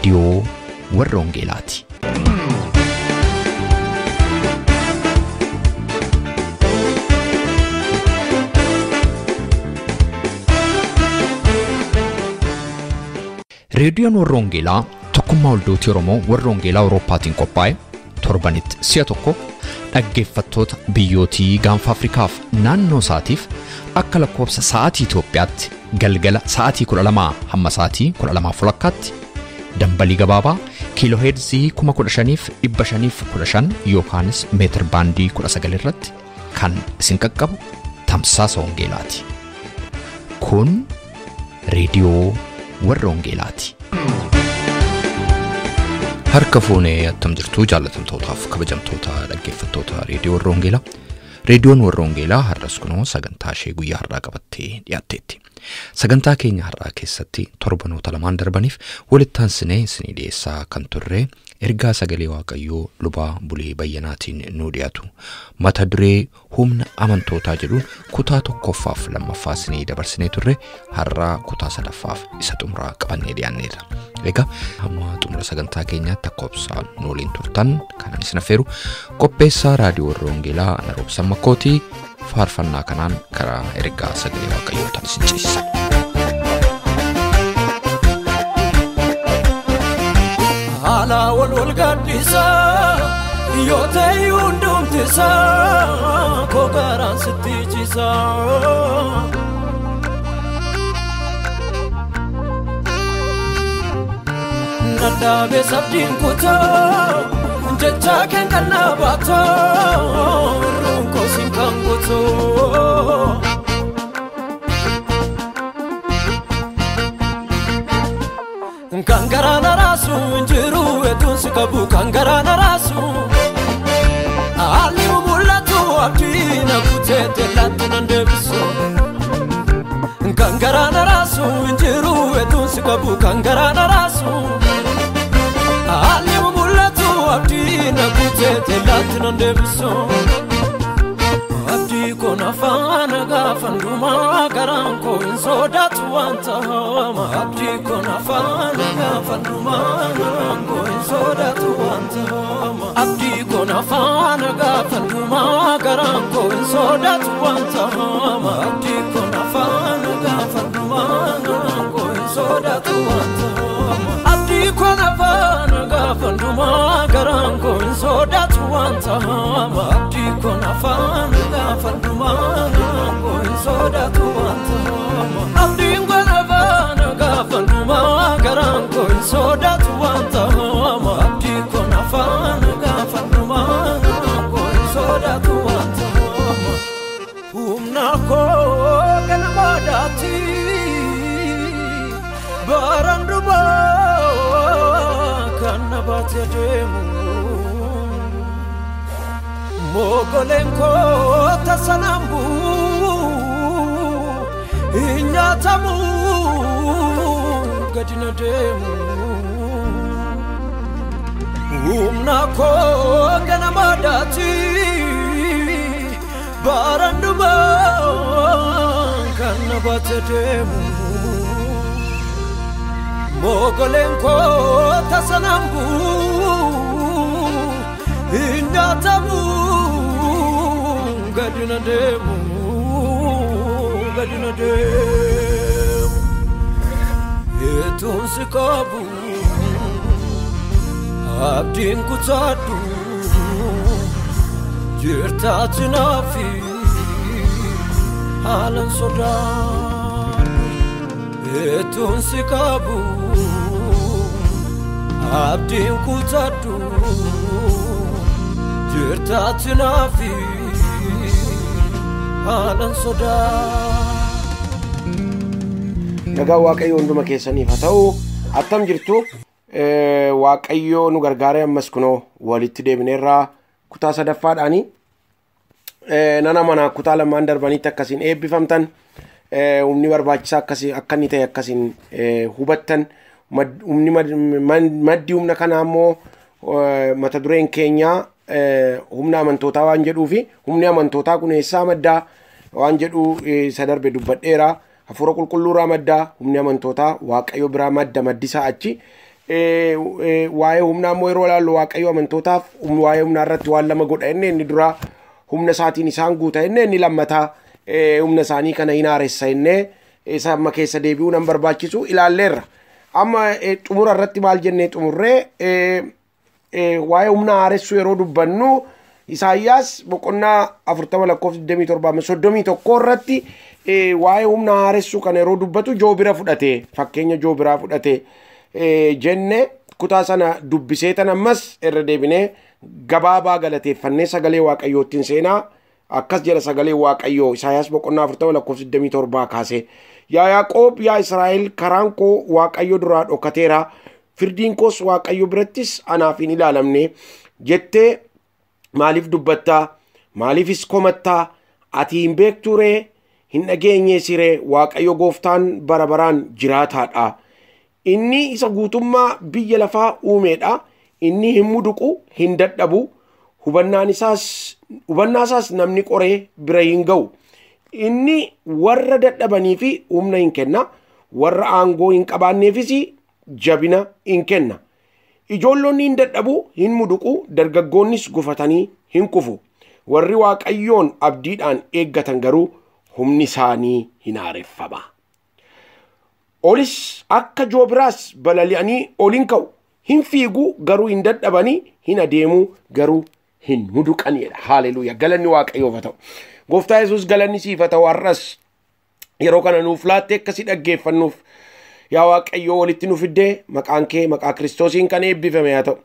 Reediyoo warra Wangeelaati. Reediyoon warra Wangeelaa tokkummaa waldootii Oromoo warra Wangeelaa Awurooppaatiin qophaa'e torbanitti si'a tokko dhaggeeffattoota biyyootii gaanfa Afrikaaf naannoo isaatiif akka lakkoofsa sa'aatii Itoophiyaatti galgala sa'aatii 12 hamma sa'aatii 12:30 dambalii gabaabaa kiilooheerzii 15,515 yookaanis meetir baandii 19 irratti kan isin qaqqabu tamsaasa Wangeelaati. Kun reediyoo warra Wangeelaati. Harka fuunee attam jirtuu jaallatamtootaaf kabajamtoota dhaggeeffattoota reediyoo warra Wangeelaa. Reediyoon warra Wangeelaa har'as kunoo sagantaa ishee guyyaa har'aa qabattee dhiyaatteetti. Sagantaa keenya har'aa keessatti torbanoota lamaan darbaniif walitti aansinee isinii dhiyeessaa kan turre ergaa sagalee Waaqayyoo lubaa Bulee Bayyanaatiin nuu dhiyaatu mata duree humna amantootaa jedhuun kutaa tokkoffaaf lammaffaa isinii dabarsinee turre har'aa kutaa sadaffaaf isa xumuraa qabannee dhiyaanneerra. Egaa hamma xumura sagantaa keenyaatti akka obsaan nu waliin turtan kanan isin affeeru qopheessaa raadiyoo warra Wangeelaa Ana Roobsan Makkootii faarfannaa kanaan karaa ergaa sagalee Waaqayyootaan isin ceesisa. Haala wal wal gadhiisaa yoo ta'e hundumtisaa koo garaan sitti ciisaa. Nadhaabee sabdiin kutaa jecha keen kan dhaabbatoo irruun koosiin kan guutuu. Kan garaa na raasu injiru etuun si qabu kan garaa na raasu. Haalli mul'atu abdii na kutee teellaatti nan deebisu. Kan garaa na raasu injiru etuun si qabu kan garaa na raasu. Haalli mul'atu abdii na kutee teellaatti nan deebisu. Abdii kun afaan gaafan dhumaa garaan koo hin sodaatu wanta hamaa. Abdii kun afaan gaafan dhumaa garaan koo hin sodaatu wanta hamaa. Abdii kun afaan gaafan dhumaa garaan koo hin sodaatu wanta hamaa. Abdii kun afaan gaafan dhumaa garaan koo hin sodaatu wanta hamaa. Abdii kun afaan gaafan dhumaa garaan koo hin sodaatu wanta hamaa. Abdii kun afaan gaafan dhumaa garaan koo hin sodaatu wanta hamaa. Abdiin kun afaan gaafan dhumaa garaan koo hin sodaatu wanta hamaa. Abdii kun afaan gaafan dhumaa garaan koo hin sodaatu wanta hamaa. Humna koo ganama daati baraan dhumaa kan na baatee deemu. Mogoleen koo tasanaan bu'u hin nyaatamu gadi na deemu. Humna koo ganama daati baraan dhumaa kan na baatee deemu. Mogoleen koo tasanaan bu'u hin nyaatamu gadi na deemu gadi na deemu. Etuun si qabu abdiin kutaadhu jirtaati naafi haalan sodaadhu. Etuun si qabu abdiin kutaadhu jirtaati naafi haalan sodaadhu. Nagaa Waaqayyoo hunduma keessaniif haa ta'u. Attam jirtu Waaqayyoo nu gargaaree ammas kunoo walitti deebineerraa kutaa sadaffaadhaani. Nana mana kutaa lamaan darbanitti akkasiin eebbifamtan humni barbaachisaa akkasii akka inni ta'e akkasiin hubattan humni maddi humna kanaa immoo mata dureen keenyaa humna amantootaa waan jedhuufi humni amantootaa kun eessaa maddaa waan jedhu isa darbe dubbadheera. Hafuura qulqulluurraa maddaa humni amantootaa Waaqayyo biraa madda maddisaa achi. Waa'ee humnaa immoo yeroo ilaallu Waaqayyo amantootaaf waa'ee humnaa irratti waan lama godha inni inni duraa humna isaatiin isaan guuta inni inni lammataa humna isaanii kana hin haaressa inni isa amma keessa deebi'uu nan barbaachisu ilaalleerra. Amma xumura irratti maal jennee xumurree waa'ee humna haaressuu yeroo dubbannu Isaayyaas boqonnaa 40 lakkoofsa 27 31 irratti waa'ee humna haaressuu kana yeroo dubbatu joobira fudhate fakkeenya joobiraa fudhate jenne kutaa sana dubbisee tan ammas irra deebinee gabaabaa galateeffannee sagalee Waaqayyoottiin seenaa akkas jedha sagalee Waaqayyoo Isaayyaas boqonnaa 40 lakkoofsa 27 kaasee yaa Yaaqoob yaa Israa'el karaan koo Waaqayyo duraa dhokateera firdiin koos Waaqayyo birattis anaaf hin ilaalamne jettee maaliif dubbattaa maaliifis komattaa ati hin beektuu ree hin dhageenyees ree Waaqayyo gooftaan bara baraan jiraataadha. Inni isa guutummaa biyya lafaa uumeedha. Inni hin muduqu hin dadhabu hubannaa isaas namni qoree bira hin ga'u. Inni warra dadhabanii fi humna hin kenna warra aangoo hin qabaanneefis jabina hin kenna. Ijoollonni hin dadhabu hin muduqu dargaggoonnis gufatanii hin kufu. Warri Waaqayyoon abdiidhaan eeggatan garuu humni isaanii hin haareffama. Olis akka joobiraas balali'anii ol hin ka'u hin fiigu garuu hin dadhabanii hin adeemu garuu hin muduqanidha. Haaleluuyaa galanni Waaqayyoof haa ta'u. Gooftaa Yesuus galanni siif haa ta'u har'as yeroo kana nuuf laatte akkasii dhaggeeffannuuf yaa Waaqayyoo walitti nu fiddee maqaan kee maqaa Kiristoosiin kan eebbifame haa ta'u.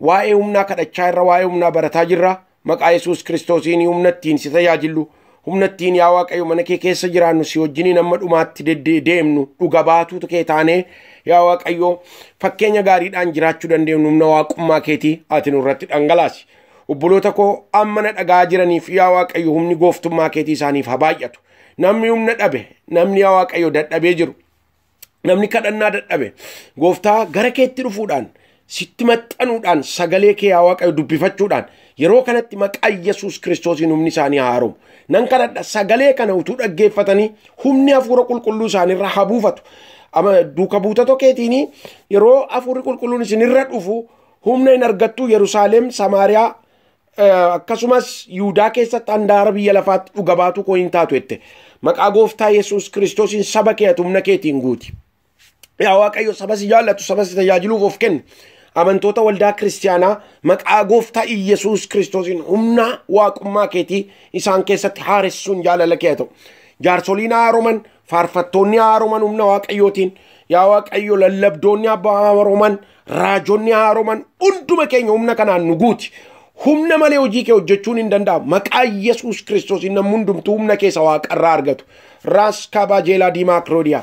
Waa'ee humnaa kadhachaa irra waa'ee humnaa barataa jirra. Maqaa Yesuus Kiristoosiin humna ittiin si tajaajillu humna ittiin yaa Waaqayyo mana kee keessa jiraannu si wajjiniin amma dhumaatti deemnu dhuga baatuu kee taanee yaa Waaqayyo fakkeenya gaariidhaan jiraachuu dandeenyu humna waaqummaa keetii ati nurratti dhangalaasi. Obboloota koo amma na dhagaa jiraniif yaa Waaqayyo humni gooftummaa keetii isaaniif haa baay'atu. Namni humna dhabe namni yaa Waaqayyo dadhabee jiru namni kadhannaa dadhabe gooftaa gara keetti dhufuudhaan sitti maxxanuudhaan sagalee kee yaa Waaqayyo dubbifachuudhaan yeroo kanatti maqaa Yesuus Kiristoosiin humni isaanii haa haaromu. Nan kadhadha sagalee kana utuu dhaggeeffatanii humni hafuura qulqulluu isaaniirra haa buufatu. Amma duuka buutota keetiin yeroo hafuurri qulqulluun isinirra dhufu humna hin argattu Yerusaalem, Samaariyaa akkasumas Yihudaa keessatti handaara biyya lafaatti dhuga baatu koo hin taatu jette. Maqaa gooftaa Yesuus Kiristoosiin saba kee ati humna keetiin guuti. Yaa Waaqayyo saba si jaallatu saba si tajaajiluuf of kenni. Amantoota waldaa kiristiyaanaa maqaa gooftaa Iyyasuus Kiristoosiin humna waaqummaa keetii isaan keessatti haaressuun jaalala kee haa ta'u. Jaarsoliin haaroman, faarfattoonni haaroman humna Waaqayyootiin, yaa Waaqayyo lallabdoonni haaroman, raajonni haaroman hunduma keenya humna kanaan nu guuti. Humna malee hojii kee hojjechuun hin danda'amu. Maqaa Yesuus Kiristoosiin namni hundumtuu humna keessa waaqarraa argatu. Raas kaabaa diimaa kiroodiyaa.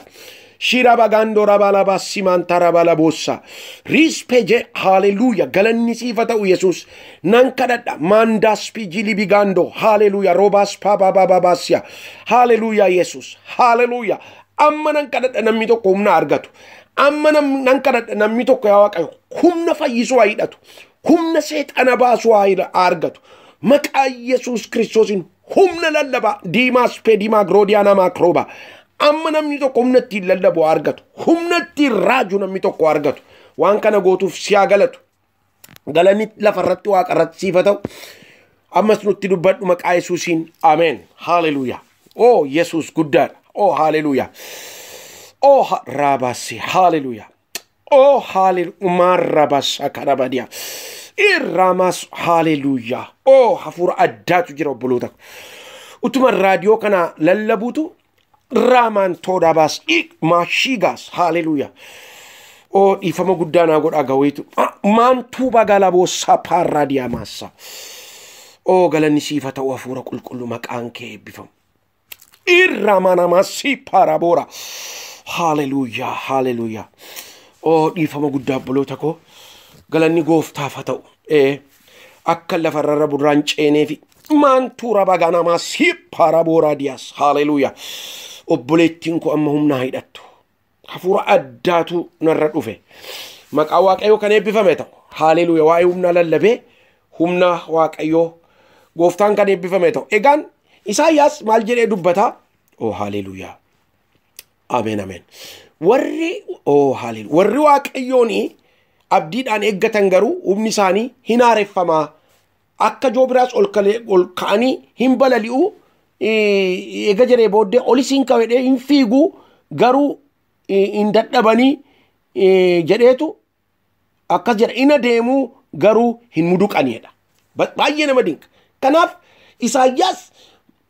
Shirabagando rabalaba simanta rabalabossa. Rispeje hallelujah. Galanni siif haa ta'u Yesuus. Nan kadhadha mandas pijili bigando hallelujah. Robas pababababasya. Hallelujah Yesuus. Hallelujah. Amma nan kadhadha namni tokko humna argatu. Amma nan kadhadha namni tokko yaa Waaqayyo humna fayyisuu haa hidhatu. Humna seexana baasuu haa argatu. Maqaa Yesuus Kiristoosiin humna lallabaa diimaas pedimaa groodiyaa maakirooba. Amma namni tokko humna ittiin lallabu argatu. Humna ittiin raaju namni tokko argatu. Waan kana gootuuf si haa galatu. Galanni lafarratti waaqarratti siif haa ta'u. Ammas nutti dubbadhu maqaa Yesuusiin. Ameen. Haaleluyyaa. Oo Yesuus guddaadha. Oo haaleluyyaa. Oo raabaasi. Haaleluyyaa. Oo haaleluyyaa. Maarrabasa karabadiyaa. Irraamas haaleluyyaa. Oo hafuura addaatu jira obboloota. Utuma raadiyoo kana lallabuutu Raamaan toodabaas maashiigaas haaleluyyaa. Oo dhiifama guddaa naa godhaa gaweetu. Maantuu bagala boossaa paarraadiyaa maassa. Oo galanni siif haa ta'u hafuura qulqulluu maqaan kee eebbifamu. Irraamaanamaasii paaraboora. Haaleluyyaa haaleluyyaa. Oo dhiifama guddaa obboloota koo galanni gooftaaf haa ta'u. Akka lafarra burraan ceeneefi maantuu rabaganamaa paaraboora diyaas haaleluyyaa. Obboleettiin koo amma humnaa hidhattu. Hafuura addaatu narra dhufe. Maqaa Waaqayyoo kan eebbifame ta'u. Haaleluyyaa waa'ee humnaa lallabee humna Waaqayyoo gooftaan kan eebbifame ta'u. Egaan Isaayyaas maal jedhee dubbata? Oo haaleluyyaa. Ameen ameen. Warri oo haaleluyyaa. Warri Waaqayyoon abdiidhaan eeggatan garuu humni isaanii hin haareffamaa. Akka joobiraas ol ka'anii hin balali'u. Eega jedhee booddee olis hin ka'edhee hin fiigu garuu hin dadhabanii jedheetu akkas jedha. Hin adeemuu garuu hin muduqaniidha. Baay'ee nama dinqa. Kanaaf Isaayyaas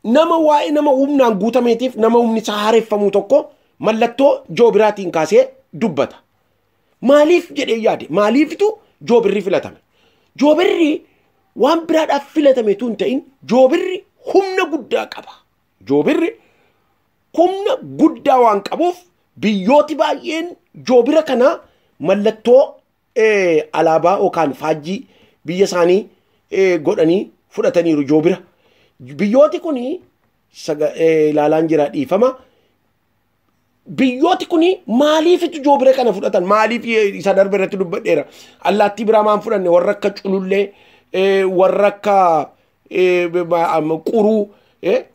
nama waa'ee nama humnaan guutameetiif nama humni isaa haareffamuu tokko mallattoo joobiraatiin kaasee dubbata. Maaliif jedhee yaade? Maaliifitu joobirri filatame? Joobirri waan biraadhaaf filatame tun ta'in joobirri humna guddaa qaba. Joobirri humna guddaa waan qabuuf biyyooti baay'een joobira kana mallattoo alaabaa yookaan faajjii biyya isaanii godhanii fudhataniiru joobira. Biyyooti kuni ilaalaan jira dhiifama. Biyyooti kuni maaliifitu joobira kana fudhatan? Maaliif isa darbe irratti dubbadheera. Allaattii biraa maan fudhanne? Warra akka culullee, warra akka quruu,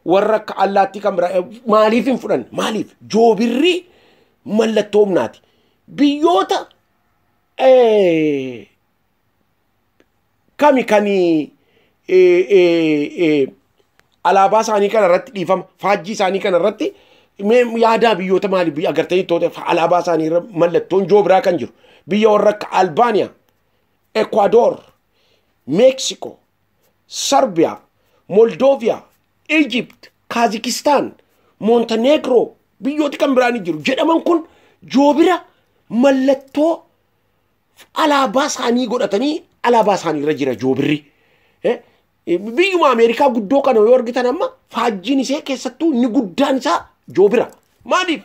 warra akka allaattii kan biraa maaliif hin fudhanne? Maaliif? Joobirri mallattoo humnaati. Biyyoota kami kan alaabaa isaanii kana irratti dhiifama, faajjii isaanii kana irratti yaadaa biyyoota maali biyya agartanii toota alaabaa isaanii irra mallattoon joobiraa kan jiru. Biyya warra akka Albaaniyaa, Ekwadoor, Meeksikoo, Sarbiyaa, Moldooviyaa, Ijipt, Kaazikistaan, Montenegroo biyyooti kan biraan jiru jedhaman kun joobira mallattoo alaabaa isaanii godhatanii alaabaa isaanii irra jira joobirri. Biyyuma Ameerikaa guddoo kana yoo argitan amma faajjiin isee keessattuu inni guddaan isaa joobira. Maaliif?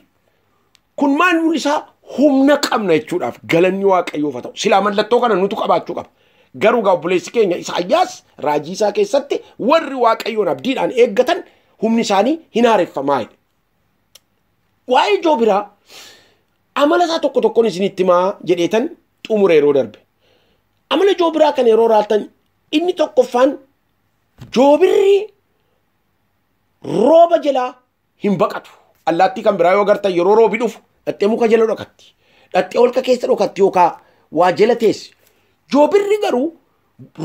Kun maal mul'isaa? Humna qabna jechuudhaaf galanni Waaqayyoof haa ta'u. Silaa mallattoo kana nutu qabaachuu qaba. Garuu gaa obboleessi keenya Isaayyaas raajii isaa keessatti warri Waaqayyoon abdiidhaan eeggatan humni isaanii hin haareffamaa jedhe. Waa'ee joobiraa amala isaa tokko tokkoon isinitti himaa jedheetan xumure yeroo darbe. Amala joobiraa kana yeroo raattan inni tokkoffaan joobirri rooba jalaa hin baqatu. Allaattii kan biraa yoo agartan yeroo roobi dhufu dhattee muka jala dhokatti. Dhattee holqa keessa dhokatti yookaan waa jala teessi. Joobirri garuu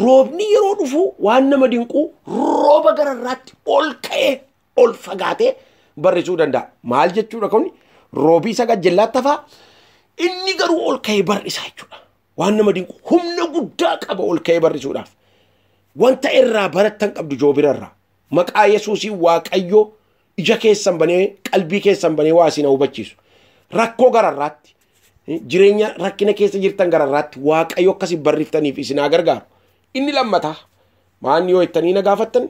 roobni yeroo dhufu waan nama dinqu rooba gararraatti ol ka'ee ol fagaatee barrisuu danda'a. Maal jechuudha kun? Roobii isa gajjallaatti hafaa inni garuu ol ka'ee barrisa jechuudha. Waan nama dinqu humna guddaa qaba ol ka'ee barrisuudhaaf. Wanta irraa barattan qabdu joobira irraa. Maqaa Yesuusii Waaqayyo ija keessan banee qalbii keessan banee waa isin hubachiisu. Rakkoo gararraatti jireenya rakkina keessa jirtan gararraatti Waaqayyo akkasii barriftaniif isin haa gargaaru. Inni lammataa maan yoo jettanii na gaafattan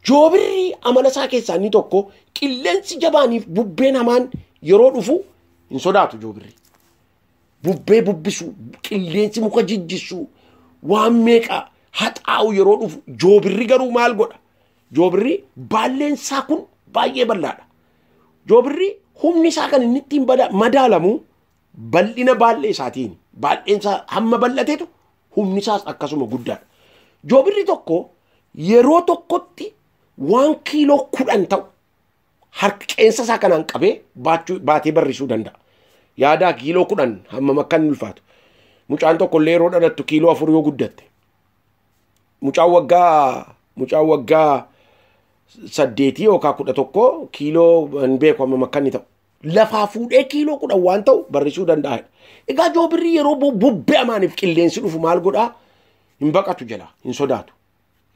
joobirri amala isaa keessaa inni tokko qilleensi jabaaniif bubbeen hamaan yeroo dhufu hin sodaatu joobirri. Bubbee bubbisu, qilleensi muka jijjisu, waan meeqa haxaa'u yeroo dhufu joobirri garuu maal godha? Joobirri baalleen isaa kun baay'ee bal'aadha. Joobirri humni isaa kan inni ittiin madaalamu bal'ina baallee isaatiin. Baalleen isaa hamma bal'ateetu humni isaas akkasuma guddaadha. Joobirri tokko yeroo tokkotti waan kiiloo 10 ta'u harka qeensa isaa kanaan qabee baatee barrisuu danda'a. Yaadaa kiiloo 10 hammam akka inni ulfaatu. Mucaan tokko illee yeroo dhalattu kiiloo 4 yoo guddatte. Mucaan waggaa 8 yookaan 11 kiiloo hin beeku hammam akka inni ta'u. Lafaa fuudhee kiiloo 10 waan ta'u barrisuu danda'a. Egaa joobirri yeroo bubbee amaaniif qilleensi dhufu maal godhaa? Hin baqatu jala, hin sodaatu.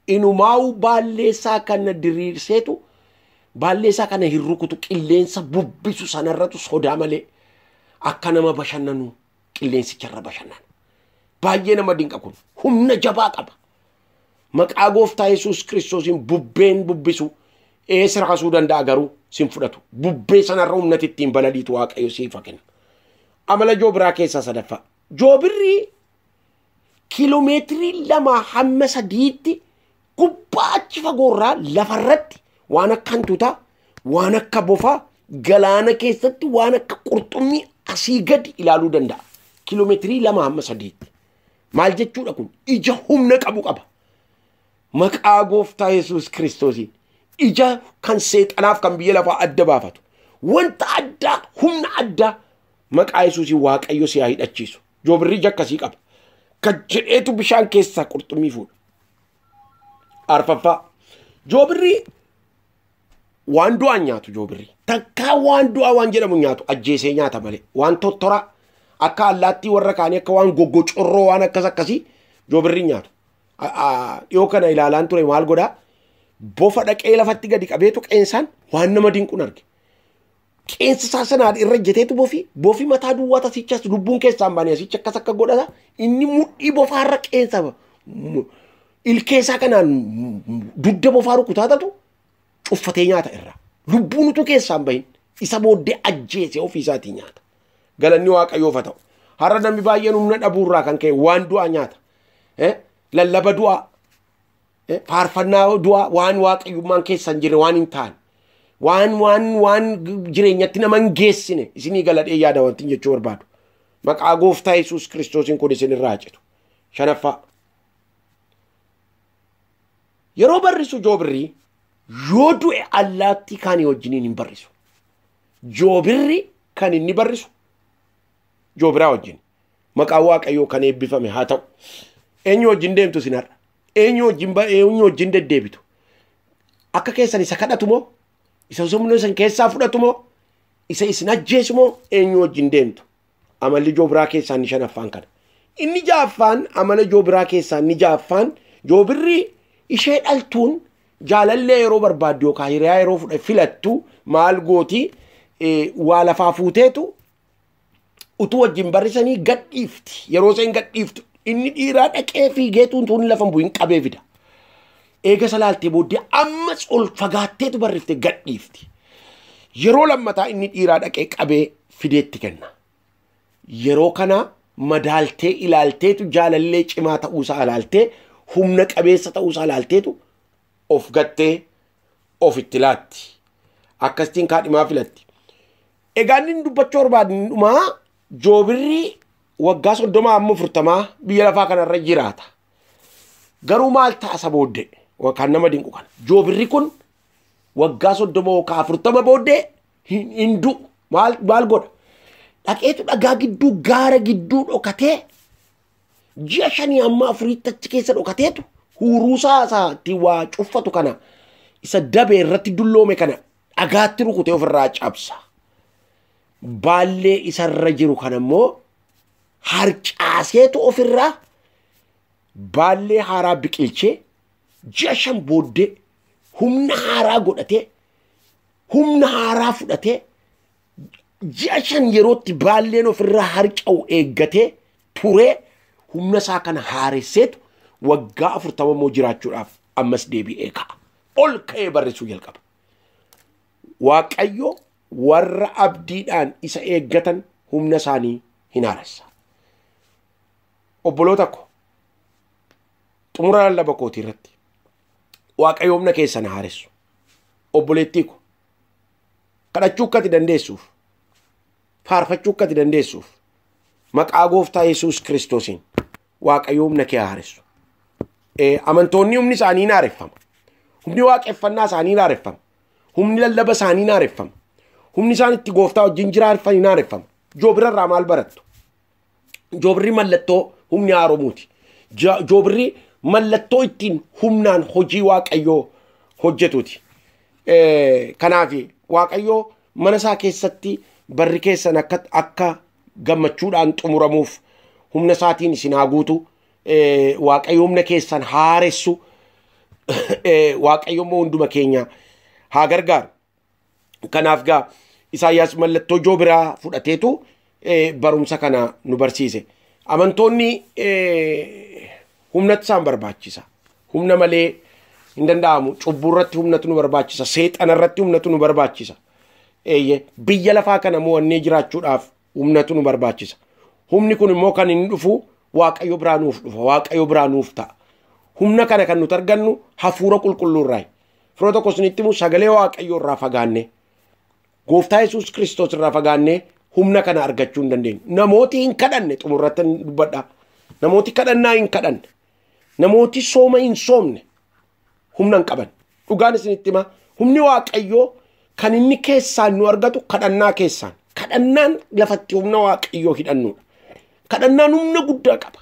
Inumaa'u baalleessaa kana diriirseetu baalleessaa kana hin rukutu qilleensa bubbisu sanarratu sodaa malee akka nama bashannanu qilleensicharra bashannana. Baay'ee nama dinqa kun humna jabaa qaba. Maqaa gooftaa Yesuus Kiristoosiin bubbeen bubbisu eessa raasuu danda'a garuu sin fudhatu. Bubbee sanarra humna ittiin balaliitu Waaqayyo siif haa kennu. Amala joobiraa keessaa sadaffaa. Joobirri kiiloomeetirii 2 hamma 3tti gubbaa achi fagoorraa lafarratti waan akka hantuutaa, waan akka bofaa, galaana keessatti waan akka qurxummii asii gadi ilaaluu danda'a. Kiiloomeetirii 2 hamma 3tti. Maal jechuudha kun? Ija humna qabu qaba. Maqaa gooftaa Yesuus Kiristoosiin ija kan seexanaaf kan biyya lafaa adda baafatu. Wanta addaa, humna addaa maqaa Yesuusiin Waaqayyo si haa hidhachiisu. Joobirri ija akkasii qaba. Gad jedheetu bishaan keessaa qurxummii fuudha. Arfaffaa. Joobirri waan du'aan nyaatu joobirri. Takkaa waan du'aa waan jedhamu nyaatu ajjeesee nyaata malee. Waan tottoraa akka allaattii warra kaanii akka waan goggocorroo waan akkas akkasii joobirri nyaatu. Dhiyoo kana ilaalaan ture maal godhaa? Bofa dhaqee lafatti gadi qabeetu qeensaan waan nama dinquun arge. Qeensa isaa sanaan irra ejjeteetu bofi mataa duwwaa tasichas lubbuun keessaan baanee asicha akkas akka godhata inni mudhii bofaarra qeensa ilkee isaa kanaan dugda bofaa rukutaatatu cuffatee nyaata irra. Lubbuun utuu keessaan bahin isa booddee ajjeese ofii isaatii nyaata. Galanni Waaqayyoof haa ta'u. Har'a namni baay'een humna dhabuurraa kan ka'e waan du'aa nyaata. Lallaba du'aa, faarfannaa du'aa waan waaqayyummaan keessa hin jirre waan hin taane. Waan jireenyatti nama hin geessine isinii galadhee yaada wanti jechuu barbaadu. Maqaa gooftaa Yesuus Kiristoosiin kun isin irraa citu. Shanaffaa. Yeroo barrisu joobirri yoo du'e allaattii kaanii wajjiniin hin barrisu. Joobirri kan inni barrisu joobiraa wajjin. Maqaan Waaqayyoo kan eebbifame haa ta'u. Eenyu wajjin deemtu isin har'a? Eenyu wajjin deddeebitu? Akka keessan isa kadhatu moo? Isa humna isin keessaa fudhatu moo? Isa isin ajjeesu moo? Eenyu wajjin deemtu? Amalli joobiraa keessaa inni shanaffaan kana. Inni ja'affaan amala joobiraa keessaa inni ja'affaan joobirri ishee dhaltuun jaalallee yeroo barbaaddu yookaan hiriyaa yeroo filattu maal gooti waa lafaa fuuteetu utuu wajjin barrisanii gadhiifti. Yeroo isheen gadhiiftu inni dhiiraa dhaqee fiigeetu utuu inni lafa hin bu'in qabee fida. Eega isa laaltee booddee ammas ol fagaatteetu barriftee gadhiifti. Yeroo lammataa inni dhiiraa dhaqee qabee fideetti kenna. Yeroo kana madaaltee ilaalteetu jaalallee cimaa ta'uusaa ilaaltee humna qabeessa ta'uusaa ilaalteetu of gattee ofitti laatti. Akkasitiin kaadhimaa filatti. Egaa inni dubbachuu barbaadu dhumaa joobirri waggaa 30 amma 40 biyya lafaa kanarra jiraata. Garuu maal ta'a isa booddee? Kan nama dinqu kana. Joobirri kun waggaa 30 yookaan 40 booddee hin du'u. Maal godha? Dhaqeetu dhagaa gidduu gaara gidduu dhokatee ji'a 5 amma 4 achi keessa dhokateetu huruusaa isaatti waa cuffatu kana isa dabee irratti dulloome kana dhagaatti rukutee ofirraa cabsa. Baallee isarra jiru kana immoo harcaaseetu ofirraa baallee haaraa biqilchee ji'a 5 booddee humna haaraa godhatee humna haaraa fudhatee ji'a 5 yerootti baalleen ofirraa harca'u eeggatee turee humna isaa kana haaresseetu waggaa 40 immoo jiraachuudhaaf ammas deebi'ee ka'a. Ol ka'ee barreessuu jalqaba. Waaqayyo warra abdiidhaan isa eeggatan humna isaanii hin haaressa. Obboloota ko xumura lallaba kootii irratti Waaqayyo humna keessan haaressu. Obboleettii ko kadhachuu akka ati dandeessuuf faarfachuu akka ati dandeessuuf maqaa gooftaa Yesuus Kiristoosiin Waaqayyo humna kee haaressu. Amantoonni humni isaanii hin haareffama. Humni waaqeffannaa isaanii hin haareffama. Humni lallaba isaanii hin haareffama. Humni isaan itti gooftaa wajjin jiraatan hin haareffama. Joobirra irraa maal barattu? Joobirri mallattoo humni haaromuuti. Joobirri mallattoo ittiin humnaan hojii Waaqayyoo hojjetuuti. Kanaaf Waaqayyoo mana isaa keessatti barri keessan akka gammachuudhaan xumuramuuf humna isaatiin isin haa guutu. Waaqayyo humna keessan haaressu. Waaqayyo immoo hunduma keenya haa gargaaru. Kanaaf gaa Isaayyaas mallattoo joobiraa fudhateetu barumsa kana nu barsiise. Amantoonni humnatu isaan barbaachisa. Humna malee hin danda'amu. Cubbuu irratti humnatu nu barbaachisa. Seexana irratti humnatu nu barbaachisa. Biyya lafaa kana mo'annee jiraachuudhaaf humnatu nu barbaachisa. Humni kun immoo kan inni dhufu Waaqayyo biraa nuuf dhufa. Waaqayyo biraa nuuf ta'a. Humna kana kan nuti argannu hafuura qulqulluu irraayi. Firoo tokko isinitti himu sagalee Waaqayyoo irraa fagaannee gooftaa Yesuus Kiristoos irraa fagaannee humna kana argachuu hin dandeenyu. Namooti hin kadhanne xumurratti dubbadha. Namooti kadhannaa hin kadhanne. Namooti sooma hin soomne humna hin qaban. Dhugaan isinitti hima humni Waaqayyoo kan inni keessaan nu argatu kadhannaa keessaan. Kadhannaan lafatti humna Waaqayyoo hidhannudha. Kadhannaan humna guddaa qaba.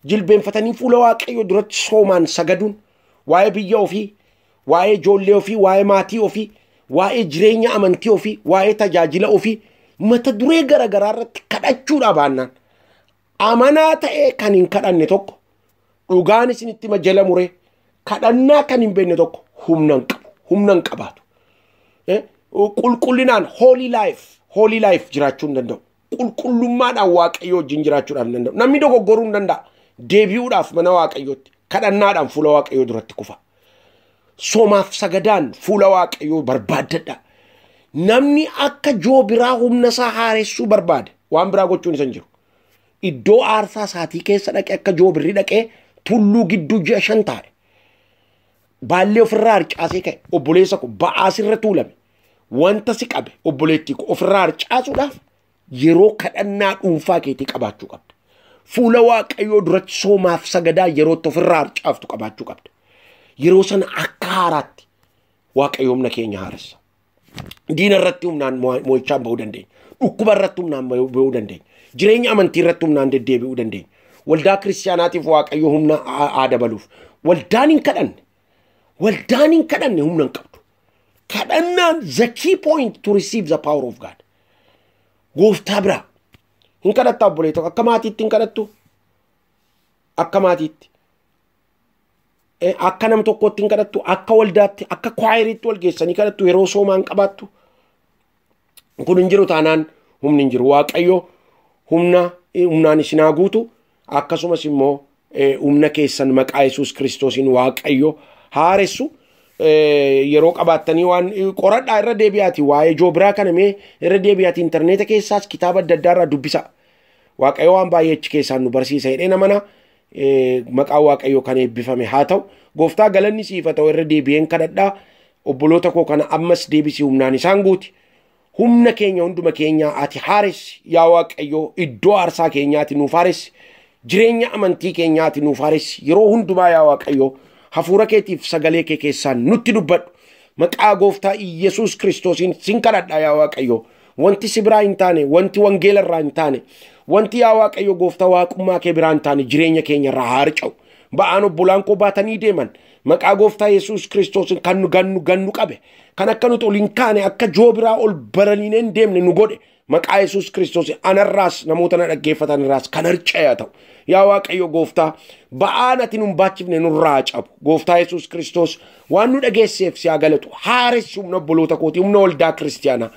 Jilbeenfatanii fuula Waaqayyoo duratti soomaan sagaduun waa'ee biyya ofii, waa'ee ijoollee ofii, waa'ee maatii ofii, waa'ee jireenya amantii ofii, waa'ee tajaajila ofii mata duree garaagaraa irratti kadhachuudha baannaan. Amanaa ta'ee kan hin kadhanne tokko dhugaan isinitti jala muree kadhannaa kan hin beekne tokko humna hin qabu, humna hin qabaatu. Qulqullinaan holy life jiraachuu hin danda'u. Qulqullummaadhaan Waaqayyoo wajjin jiraachuudhaaf hin danda'u. Namni dogoggoruu hin danda'a. Deebi'uudhaaf mana Waaqayyootti kadhannaadhaan fuula Waaqayyoo duratti kufa. Soomaaf sagadaan fuula Waaqayyoo barbaaddadha. Namni akka joobiraa humna isaa haaressuu barbaade waan biraa gochuun isa hin jiru. Iddoo aarsaa isaatii keessa dhaqee akka joobirri dhaqee tulluu gidduu ji'a 5 taa'e. Baallee ofirraa harcaasee ka'e obboleessa ko ba'aa sirra tuulame. Wanta si qabe obboleettii ko ofirraa harcaasuudhaaf yeroo kadhannaa dhuunfaa keetii qabaachuu qabda. Fuula Waaqayyoo duratti soomaaf sagadaa yeroo itti ofirraa harcaaftu qabaachuu qabda. Yeroo sana akka haaraatti Waaqayyo humna keenya haaressa. Diina irratti humnaan mo'ichaan bahuu dandeenya. Dhukkuba irratti humnaan bahuu dandeenya. Jireenya amantii irratti humnaan deddeebi'uu dandeenya. Waldaa kiristaanaatiif Waaqayyo humna haa dabaluuf. Waldaan hin kadhanne. Waldaan hin kadhanne humna hin qabdu. Kadhannaan the key point to receive the power of God. Gooftaa biraa. Hin kadhattaa obbolee tokko akka maatiitti hin kadhattu. Akka maatiitti. Akka nam tokkootti hin kadhattu. Akka waldaatti, akka kwaayiriitti wal geessanii kadhattu yeroo soomaan qabaattu. Kun hin jiru taanaan humni hin jiru. Waaqayyo humnaan isin haa guutu. Akkasumas immoo humna keessan maqaa Yesuus Kiristoosiin Waaqayyo haaressu. Yeroo qabaattanii waan qoradhaa irra deebi'aati. Waa'ee joobiraa kana mee irra deebi'aati intarneeta keessaas kitaaba adda addaa irraa dubbisa. Waaqayyo waan baay'ee achi keessaan nu barsiisa jedhee namana maqaan Waaqayyoo kan eebbifame haa ta'u. Gooftaa galanni siif haa ta'u irra deebi'een kadhadhaa. Obboloota koo kana ammas deebisii humnaan isaan guuti. Humna keenya hunduma keenyaa ati haaressi yaa Waaqayyoo iddoo aarsaa keenyaa ati nuuf haaressi. Jireenya amantii keenyaa ati nuuf haaressi. Yeroo hundumaa yaa Waaqayyoo hafuura keetiif sagalee kee keessaan nutti dubbadhu. Maqaa gooftaa Iyyasuus Kiristoosiin sin kadhadha yaa Waaqayyoo. Wanti si biraa hin taane, wanti wangeela irraa hin taane, wanti yaa Waaqayyo gooftaa waaqummaa kee biraa hin taane jireenya keenya irraa haa harca'u. Ba'aan obbolaan koo baatanii deeman maqaa gooftaa Yesuus Kiristoosiin kan nu gannu qabe, kan akka nuti ol hin kaane, akka joobiraa ol baraniinee hin deemne nu godhe maqaa Yesuus Kiristoosiin anarraas namoota na dhaggeeffatan irraas kan harca'e haa ta'u. Yaa Waaqayyo gooftaa ba'aan ati nun baachifne nurraa haa cabu. Gooftaa Yesuus Kiristoos waan nu dhageesseef si haa galatu. Haaressi humna obboloota kootii, humna waldaa kiristiyaanaa.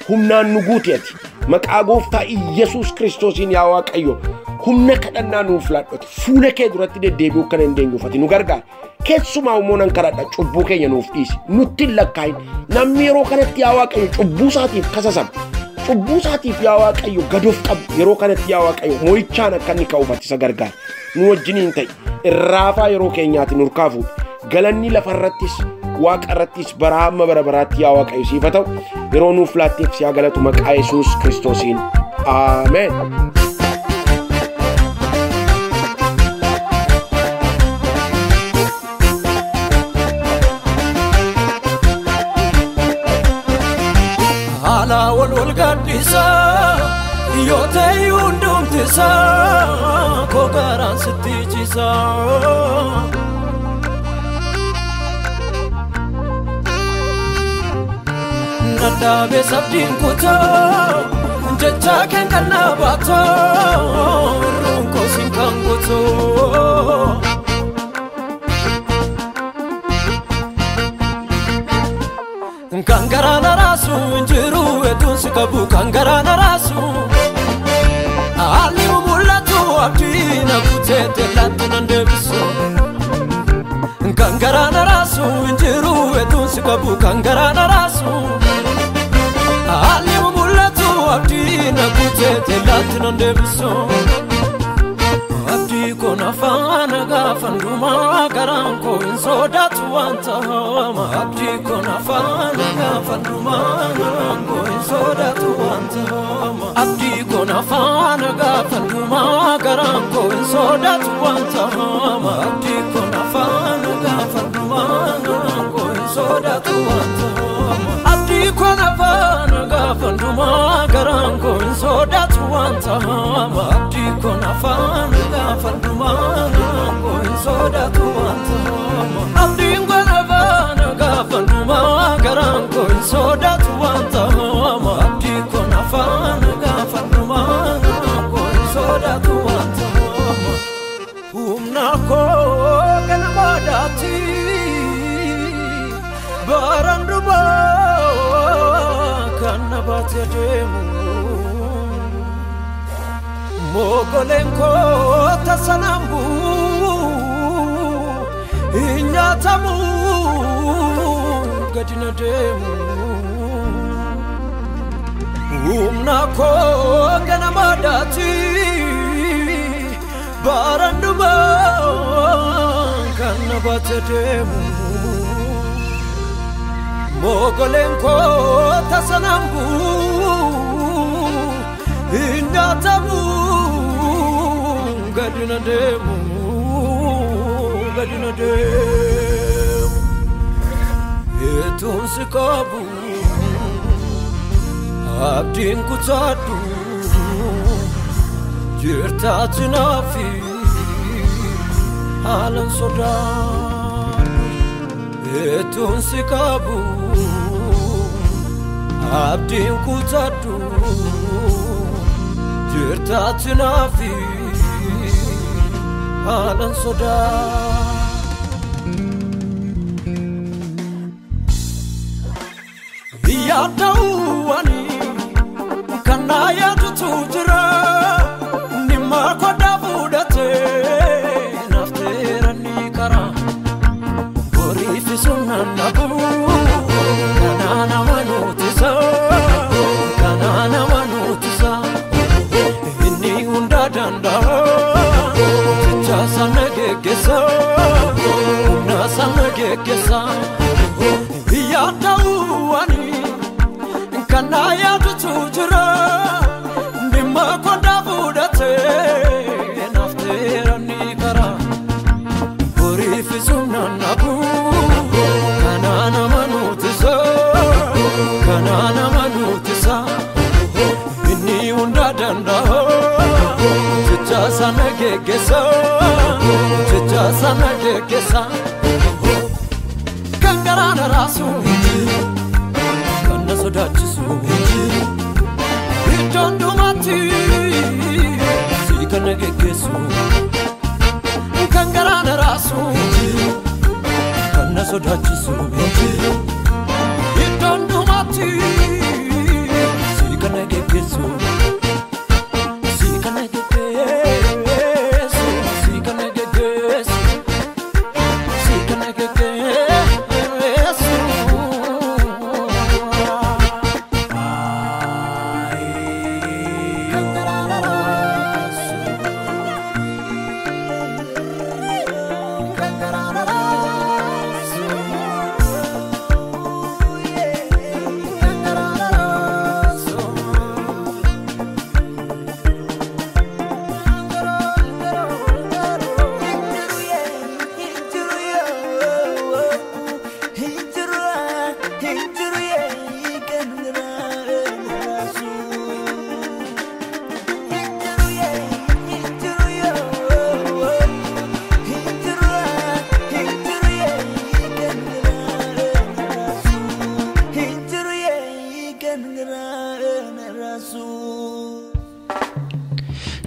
Humnaan nu guuti ati. Maqaa gooftaa Iyyasuus Kiristoosiin yaa Waaqayyo humna kadhannaa nuuf laadhoti. Fuula kee duratti deddeebi'uu akka dandeenyuuf ati nu gargaari. Keessumaa immoo nan kadhadha cubbuu keenya nuuf dhiisi. Nutti hin lakkaa'in. Namni yeroo kanatti yaa Waaqayyo cubbuu isaatiif kasasame. Cubbuu isaatiif yaa Waaqayyo gad of qabu. Yeroo kanatti yaa Waaqayyo mo'ichaan akka inni ka'uuf ati isa gargaari. Nu wajjiniin ta'i. Irraafaa yeroo keenyaati nurkaa fuudhi. Galanni lafarrattis Waaqa irrattis bara hamma bara baraatti yaa Waaqayyo siif haa ta'u. Yeroo nuuf laatteef si haa galatu maqaa Yesuus Kiristoosiin. Ameen. Haala wal wal gaaddisaa yoo ta'e hundumtisaa koo garaan sitti ciisaa. Nadhaabee sabdiin kutaa jecha kan kannaa baatoo irruun koosiin kan guutuu. Kan garaa na raasu hin jiru hedduun si qabu kan garaa na raasu. Haalli mul'atu abdii na kutee teellaatti nan deebisu. Kan garaa na raasu hin jiru hedduun si qabu kan garaa na raasu. Haalli mul'atu abdii na kutee teellaatti nan deebisu. Abdii kun afaan gaafan dhumaa garaan koo hin sodaatu wanta hamaa. Abdii kun afaan gaafan dhumaa garaan koo hin sodaatu wanta hamaa. Abdii kun afaan gaafan dhumaa garaan koo hin sodaatu wanta hamaa. Abdii kun afaan gaafan dhumaa garaan koo hin sodaatu wanta hamaa. Abdii kun afaan gaafan dhumaa garaan koo hin sodaatu wanta hamaa abdii koo nafaan gaafa dhumaa garaan koo hin sodaatu wanta hamaa abdiin koo nafaan gaafa dhumaa garaan koo hin sodaatu wanta hamaa abdii koo nafaan gaafa dhumaa garaan koo hin sodaatu wanta hamaa humna koo ganama daati baraan dhumaa kan na baatee deemu mogoleen koo tasanaan bu'u hin nyaatamu gadi na deemu humna koo ganama daati baraan dhumaa kan na baatee deemu mogoleen koo tasanaan bu'u hin nyaatamu gadi na deemu gadi na deemu etuun si qabu abdiin kutaadhu jirtaati naafi haalan sodaadhu etuun si qabu abdiin kutaadhu jirtaati naafi haalan sodaadhu. Yaadawani kana yaadatu jira nima koda fudhate nafteera ni kara boriif sunnaan dhabu kana nama nuutisa kana nama nuutisa inni hunda danda'a jecha sana geggeessa humna sana geggeessa yaadawani kana yaadatu jira nima koda fudhate nafteera ni kara boriif sunnaan dhabu kana nama nuutisa kana nama nuutisa inni hunda danda'a jecha sana geggeessa jecha sana geggeessa kan garaana raasu kan na sodaachisu iddoon dhumaatti si kan na geggeessu kan garaana raasu kan na sodaachisu iddoon dhumaatti si kan na geggeessu si kan na geggeessu si kan na geggeessu si kan na geggeessu.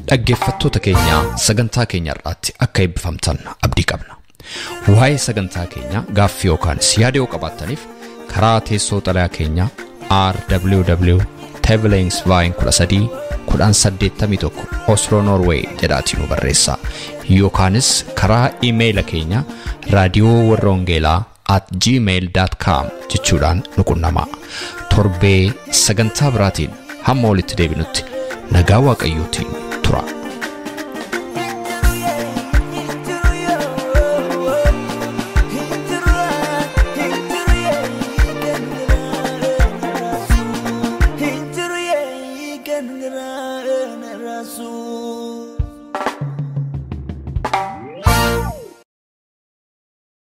Dhaggeeffattoota keenya sagantaa keenya irratti akka eebbifamtan abdii qabna. Waa'ee sagantaa keenya gaaffii yookaan yaada yoo qabaattaniif karaa teessoo xalayaa keenya RWW Tevelingsveien 13 1081 Oslo Norway jedhaatii nu barreessaa. Yookaanis karaa iimeeyila keenya raadiyoowarrawangeelaa@gmail.com jechuudhaan nu qunnamaa. Torbee sagantaa biraatiin hamma walitti deebinutti nagaa Waaqayyootiin tura.